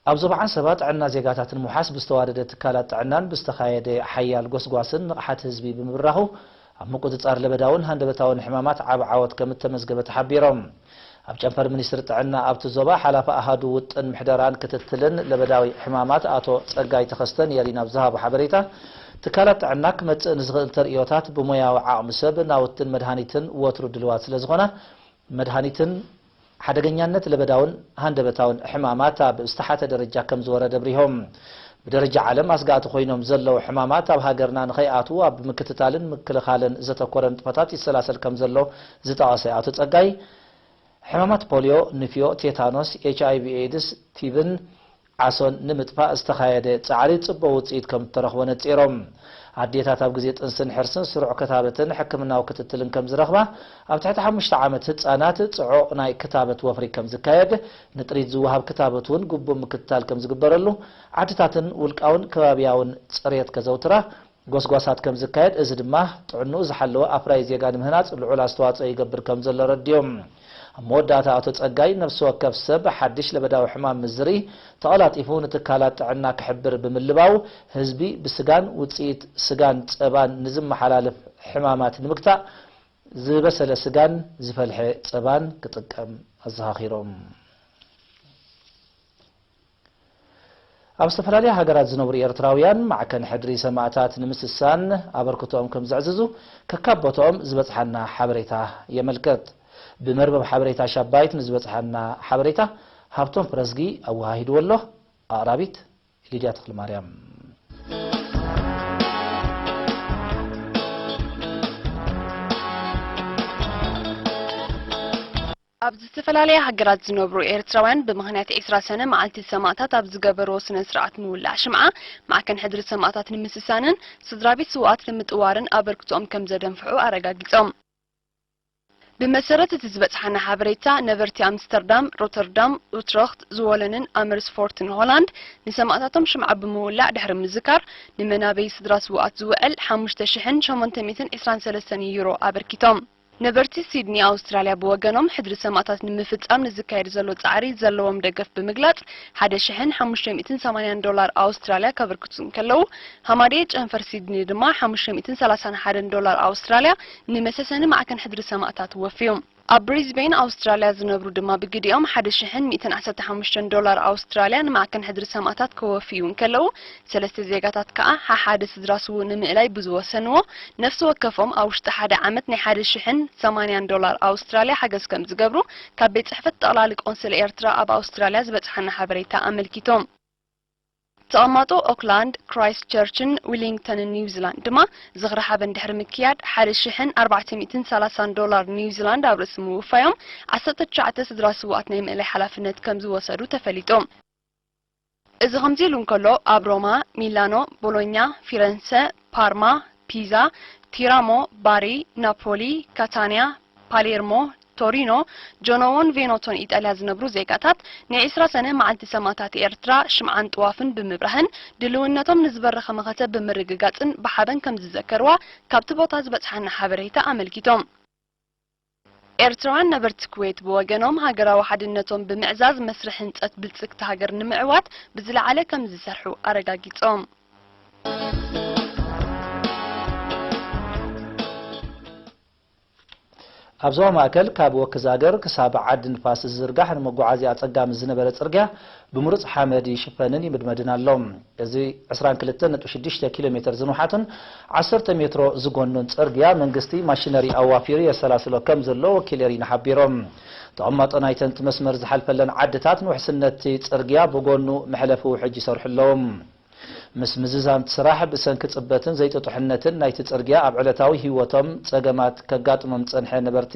ኣብ ዞባ ዓንሰባ ጥዕና ዜጋታት ንምውሓስ ብዝተዋደደ ትካላት ጥዕናን ብዝተኻየደ ሓያል ጎስጓስን ንቕሓት ህዝቢ ብምብራኹ ኣብ ምቁጽጻር ለበዳውን ሃንደበታውን ሕማማት ዓቢ ዓወት ከም እተመዝገበ ተሓቢሮም። ኣብ ጨንፈር ሚኒስትሪ ጥዕና ኣብቲ ዞባ ሓላፊ ኣሃዱ ውጥን ምሕደራን ክትትልን ለበዳዊ ሕማማት ኣቶ ጸጋይ ተኸስተ ንኤሪና ኣብ ዝሃቦ ሓበሬታ፣ ትካላት ጥዕና ክመጽእ ንዝኽእል ተርእዮታት ብሞያዊ ዓቕሚ ሰብ ናውትን መድሃኒትን ወትሩ ድልዋት ስለ ዝኾና፣ መድሃኒትን ሓደገኛነት ለበዳውን ሃንደበታውን ሕማማት ኣብ ዝተሓተ ደረጃ ከም ዝወረደ ኣብሪሆም። ብደረጃ ዓለም ኣስጋእቲ ኮይኖም ዘለዉ ሕማማት ኣብ ሃገርና ንኸይኣትዉ ኣብ ምክትታልን ምክልኻልን ዘተኮረ ንጥፈታት ይሰላሰል ከም ዘሎ ዝጠቐሰ ኣቶ ጸጋይ፣ ሕማማት ፖልዮ፣ ንፍዮ፣ ቴታኖስ፣ ኤች ኣይ ቪ ኤድስ፣ ቲብን ዓሶን ንምጥፋእ ዝተኻየደ ጻዕሪ ጽቡቕ ውጽኢት ከም እተረኽቦ ነጺሮም። ኣዴታት ኣብ ግዜ ጥንስን ሕርስን ስሩዕ ክታበትን ሕክምናዊ ክትትልን ከም ዝረኽባ፣ ኣብ ትሕቲ ሓሙሽተ ዓመት ህጻናት ጽዑቕ ናይ ክታበት ወፍሪ ከም ዝካየድ፣ ንጥሪት ዝወሃብ ክታበት እውን ግቡእ ምክትታል ከም ዝግበረሉ፣ ዓድታትን ውልቃውን ከባብያውን ጽሬት ከዘውትራ፣ ጎስጓሳት ከም ዝካየድ፣ እዚ ድማ ጥዕንኡ ዝሓለወ ኣፍራይ ዜጋ ንምህናጽ ልዑል ኣስተዋጽኦ ይገብር ከም ዘሎ ረድዮም። ኣብ መወዳእታ ኣቶ ጸጋይ፣ ነፍሲ ወከፍ ሰብ ሓድሽ ለበዳዊ ሕማም ምስ ዝርኢ፣ ተቐላጢፉ ንትካላት ጥዕና ክሕብር ብምልባው፣ ህዝቢ ብስጋን ውጽኢት ስጋን ጸባን ንዝመሓላለፍ ሕማማት ንምግታእ፣ ዝበሰለ ስጋን ዝፈልሐ ጸባን ክጥቀም ኣዘኻኺሮም። ኣብ ዝተፈላለያ ሃገራት ዝነብሩ ኤርትራውያን፣ ማዕከን ሕድሪ ሰማእታት ንምስሳን ኣበርክቶኦም ከም ዘዕዝዙ ከካብ ቦታኦም ዝበጽሓና ሓበሬታ የመልክት። ብመርበብ ሓበሬታ ሻባይት ንዝበጽሓና ሓበሬታ ሃብቶም ፍረዝጊ ኣወሃሂድዎ ኣሎ። ኣቕራቢት ሊድያ ተኽለማርያም። ኣብ ዝተፈላለያ ሃገራት ዝነብሩ ኤርትራውያን፣ ብምኽንያት ዒስራ ሰነ መዓልቲ ሰማእታት ኣብ ዝገበርዎ ስነ ስርዓት ምውላዕ ሽምዓ፣ ማዕከን ሕድሪ ሰማእታት ንምስሳንን ስድራ ቤት ስውኣት ንምጥዋርን ኣበርክቶኦም ከም ዘደንፍዑ ኣረጋጊጾም። ብመሰረት እቲ ዝበጽሓና ሓበሬታ፣ ነበርቲ ኣምስተርዳም፣ ሮተርዳም፣ ኡትረኽት፣ ዝወለንን ኣመርስፎርትን ሆላንድ፣ ንሰማእታቶም ሽምዓ ብምውላዕ ድሕሪ ምዝካር፣ ንመናበዪ ስድራ ስውኣት ዝውዕል ሓሙሽተ ሽሕን ሸሞንተ ሚእትን ዕስራን ሰለስተን ዩሮ ኣበርኪቶም። ነበርቲ ሲድኒ ኣውስትራልያ ብወገኖም፣ ሕድሪ ሰማእታት ንምፍጻም ንዝካየድ ዘሎ ጻዕሪ ዘለዎም ደገፍ ብምግላጽ፣ ሓደ ሽሕን ሓሙሽተ ሚእትን ሰማንያን ዶላር ኣውስትራልያ ከበርክቱ እንከለዉ፣ ሃማደኤ ጨንፈር ሲድኒ ድማ ሓሙሽተ ሚእትን ሰላሳን ሓደን ዶላር ኣውስትራልያ ንመሰሰኒ ማዕከን ሕድሪ ሰማእታት ወፍዩ። ኣብ ብሪዝቤን ኣውስትራልያ ዝነብሩ ድማ ብግዲኦም ሓደ ሽሕን ሚእትን ዓሰርተ ሓሙሽተን ዶላር ኣውስትራልያ ንማዕከን ሕድሪ ሰማእታት ከወፍዩ እንከለዉ፣ ሰለስተ ዜጋታት ከኣ ሓሓደ ስድራ ስዉእ ንምእላይ ብዝወሰንዎ፣ ነፍሲ ወከፎም ኣብ ውሽጢ ሓደ ዓመት ናይ ሓደ ሽሕን ሰማንያን ዶላር ኣውስትራልያ ሓገዝ ከም ዝገብሩ ካብ ቤት ጽሕፈት ጠቕላሊ ቆንስል ኤርትራ ኣብ ኣውስትራልያ ዝበጽሓና ሓበሬታ ኣመልኪቶም። ተቐማጦ ኦክላንድ፣ ክራይስት ቸርችን ዊሊንግተንን ኒውዚላንድ ድማ ዝኽሪ ሓበን ድሕሪ ምክያድ ሓደ ሽሕን ኣርባዕተ ሚእትን ሰላሳን ዶላር ኒውዚላንድ ኣብ ርእሲ ምውፋዮም ዓሰርተ ትሽዓተ ስድራ ስውኣት ናይ ምእላይ ሓላፍነት ከም ዝወሰዱ ተፈሊጡ። እዚ ከምዚ ኢሉ እንከሎ፣ ኣብ ሮማ፣ ሚላኖ፣ ቦሎኛ፣ ፊረንሰ፣ ፓርማ፣ ፒዛ፣ ቲራሞ፣ ባሪ፣ ናፖሊ፣ ካታንያ፣ ፓሌርሞ፣ ቶሪኖ፣ ጆኖዎን ቬኖቶን ኢጣልያ ዝነብሩ ዜጋታት፣ ናይ ዕስራ ሰነ መዓልቲ ሰማእታት ኤርትራ ሽምዓን ጥዋፍን ብምብራህን ድልውነቶም ንዝበረኸ መኸተ ብምርግጋጽን ብሓበን ከም ዝዘከርዋ ካብቲ ቦታ ዝበጽሓና ሓበሬታ ኣመልኪቶም። ኤርትራውያን ነበርቲ ኩዌት ብወገኖም፣ ሃገራዊ ሓድነቶም ብምዕዛዝ መስርሕ ህንጸት ብልጽግቲ ሃገር ንምዕዋት ብዝለዓለ ከም ዝሰርሑ ኣረጋጊጾም። ኣብ ዞባ ማእከል ካብ ወኪ ዛገር ክሳብ ዓዲ ንፋስ ዝዝርጋሕ ንመጓዓዝያ ኣጸጋሚ ዝነበረ ጽርግያ ብምሩጽ ሓመድ ይሽፈንን ይምድመድን ኣሎ። እዚ ዕስራን ክልተን ነጥቢ ሽዱሽተ ኪሎ ሜተር ዝንውሓትን ዓሰርተ ሜትሮ ዝጎኑን ጽርግያ መንግስቲ ማሽነሪ ኣዋፊሩ የሰላስሎ ከም ዘሎ ወኪል ኤሪና ሓቢሮም። ተቐማጦ ናይተን እቲ መስመር ዝሓልፈለን ዓድታት ንውሕስነት እቲ ጽርግያ ብጎኑ መሕለፊ ውሕጅ ይሰርሑ ኣለዉ። ምስ ምዝዛም እቲ ስራሕ ብሰንኪ ጽበትን ዘይጥጡሕነትን ናይቲ ጽርግያ ኣብ ዕለታዊ ህይወቶም ጸገማት ከጋጥሞም ዝጸንሐ ነበርቲ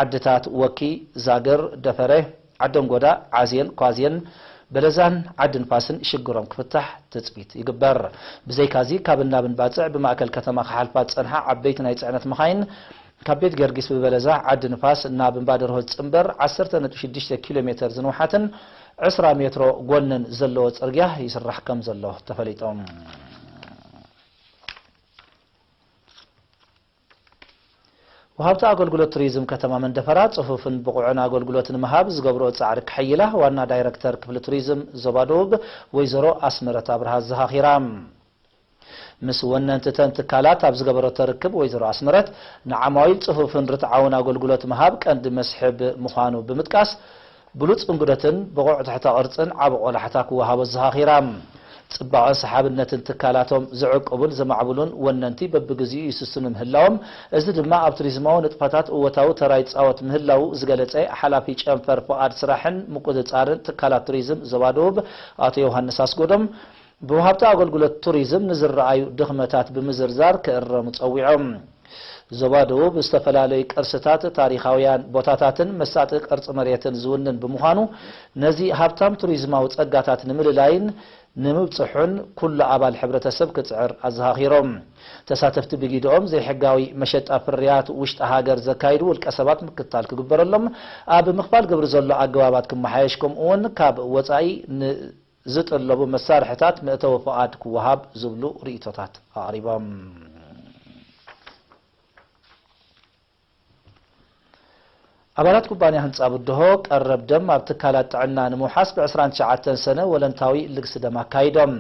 ዓድታት ወኪ፣ ዛግር፣ ደፈረ፣ ዓደንጎዳ፣ ዓዜን፣ ኳዜን፣ በለዛን ዓዲ ንፋስን ሽግሮም ክፍታሕ ትጽቢት ይግበር። ብዘይካዚ ካብን ናብን ባጽዕ ብማእከል ከተማ ክሓልፋ ዝጸንሓ ዓበይቲ ናይ ጽዕነት መኻይን ካብ ቤት ገርጊስ ብበለዛ ዓዲ ንፋስ ናብ እምባ ደርሆ ዝጽንበር ዓሰርተ ነጥቢ ሽዱሽተ ኪሎ ሜተር ዝንውሓትን ዕስራ ሜትሮ ጎንን ዘለዎ ጽርግያ ይስራሕ ከም ዘሎ ተፈሊጦም። ወሃብቲ ኣገልግሎት ቱሪዝም ከተማ መንደፈራ ጽፉፍን ብቑዕን ኣገልግሎት ንምሃብ ዝገብርኦ ጻዕሪ ከሐይላ ዋና ዳይረክተር ክፍሊ ቱሪዝም ዞባ ደቡብ ወይዘሮ ኣስመረት ኣብርሃ ኣዘኻኺራ። ምስ ወነንትተን ትካላት ኣብ ዝገበረቶ ርክብ ወይዘሮ ኣስመረት ንዓማዊል ጽፉፍን ርትዓውን ኣገልግሎት ምሃብ ቀንዲ መስሕብ ምዃኑ ብምጥቃስ ብሉጽ እንግዶትን ብቑዕ ትሕተ ቅርጽን ዓቢ ቆላሕታ ክወሃቦ ኣዘኻኺራ። ጽባቐን ሰሓብነትን ትካላቶም ዝዕቅቡን ዘማዕብሉን ወነንቲ በብግዚኡ ይስስኑ ምህላዎም፣ እዚ ድማ ኣብ ቱሪዝማዊ ንጥፈታት እወታዊ ተራ ይጻወት ምህላዉ ዝገለጸ ሓላፊ ጨንፈር ፍቓድ ስራሕን ምቁጽጻርን ትካላት ቱሪዝም ዞባ ደቡብ ኣቶ ዮሃንስ ኣስጎዶም፣ ብወሃብቲ ኣገልግሎት ቱሪዝም ንዝረኣዩ ድኽመታት ብምዝርዛር ክእረሙ ጸዊዖም። ዞባ ደቡብ ዝተፈላለዩ ቅርስታት፣ ታሪኻውያን ቦታታትን መሳጢ ቅርጺ መሬትን ዝውንን ብምዃኑ፣ ነዚ ሃብታም ቱሪዝማዊ ጸጋታት ንምልላይን ንምብጽሑን ኩሉ ኣባል ሕብረተሰብ ክጽዕር ኣዘኻኺሮም። ተሳተፍቲ ብጊድኦም ዘይሕጋዊ መሸጣ ፍርያት ውሽጢ ሃገር ዘካይዱ ውልቀ ሰባት ምክትታል ክግበረሎም፣ ኣብ ምኽፋል ግብሪ ዘሎ ኣገባባት ክመሓየሽ፣ ከምኡ እውን ካብ ወጻኢ ን ዝጥለቡ መሳርሕታት መእተዊ ፍቓድ ክወሃብ ዝብሉ ርእይቶታት ኣቕሪቦም። ኣባላት ኩባንያ ህንጻ ብድሆ ቀረብ ደም ኣብ ትካላት ጥዕና ንምውሓስ ብ ዕስራን ትሽዓተን ሰነ ወለንታዊ ልግሲ ደም ኣካይዶም።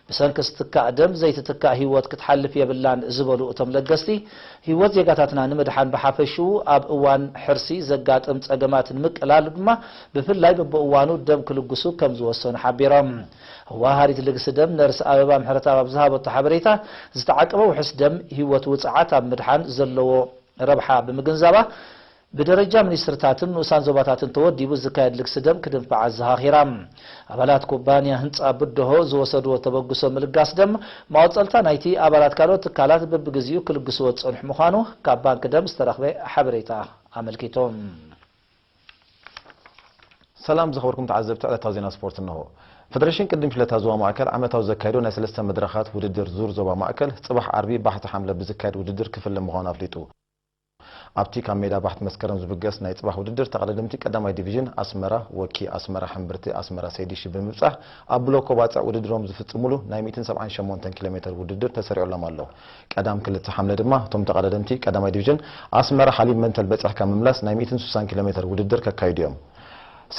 ብሰንኪ ዝትካእ ደም ዘይትትካእ ህይወት ክትሓልፍ የብላን ዝበሉ እቶም ለገስቲ፣ ህይወት ዜጋታትና ንምድሓን ብሓፈሽኡ ኣብ እዋን ሕርሲ ዘጋጥም ጸገማት ንምቅላል ድማ ብፍላይ በብእዋኑ ደም ክልግሱ ከም ዝወሰኑ ሓቢሮም። ህዋ ሃሪት ልግሲ ደም ነርስ ኣበባ ምሕረተኣብ ኣብ ዝሃበቶ ሓበሬታ፣ ዝተዓቀበ ውሑስ ደም ህይወት ውጽዓት ኣብ ምድሓን ዘለዎ ረብሓ ብምግንዛባ፣ ብደረጃ ሚኒስትርታትን ንኡሳን ዞባታትን ተወዲቡ ዝካየድ ልግሲ ደም ክድንፋዕ ኣዘኻኺራ። ኣባላት ኩባንያ ህንጻ ብድሆ ዝወሰድዎ ተበግሶ ምልጋስ ደም፣ መቐጸልታ ናይቲ ኣባላት ካልኦት ትካላት በብግዚኡ ክልግስዎ ዝጸንሑ ምዃኑ ካብ ባንክ ደም ዝተረኽበ ሓበሬታ ኣመልኪቱ። ሰላም ዝኸበርኩም ተዓዘብቲ ዕለታዊ ዜና ስፖርት እንሆ። ፈደሬሽን ቅድም ሽለታ ዞባ ማእከል ዓመታዊ ዘካየዶ ናይ ሰለስተ መድረኻት ውድድር ዙር ዞባ ማእከል ጽባሕ ዓርቢ ባሕቲ ሓምለ ብዝካየድ ውድድር ክፍለ ምዃኑ ኣፍሊጡ። ኣብቲ ካብ ሜዳ ባሕቲ መስከረም ዝብገስ ናይ ጽባሕ ውድድር ተቐዳደምቲ ቀዳማይ ዲቪዥን ኣስመራ፣ ወኪ ኣስመራ ሕምብርቲ ኣስመራ ሰይዲሽ ብምብጻሕ ኣብ ብሎኮ ባጽዕ ውድድሮም ዝፍጽሙሉ ናይ ሚእትን ሰብዓን ሸሞንተን ኪሎ ሜተር ውድድር ተሰሪዑሎም ኣሎ። ቀዳም ክልተ ሓምለ ድማ እቶም ተቐዳደምቲ ቀዳማይ ዲቪዥን ኣስመራ ሓሊብ መንተል በጺሕካ ምምላስ ናይ ሚእትን ስሳን ኪሎ ሜተር ውድድር ከካይዱ እዮም።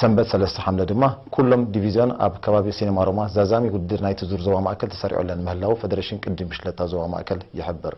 ሰንበት ሰለስተ ሓምለ ድማ ኩሎም ዲቪዝዮን ኣብ ከባቢ ሲኔማ ሮማ ዛዛሚ ውድድር ናይቲ ዙር ዞባ ማእከል ተሰሪዑለን ምህላው ፈደሬሽን ቅድም ብሽለታ ዞባ ማእከል ይሕብር።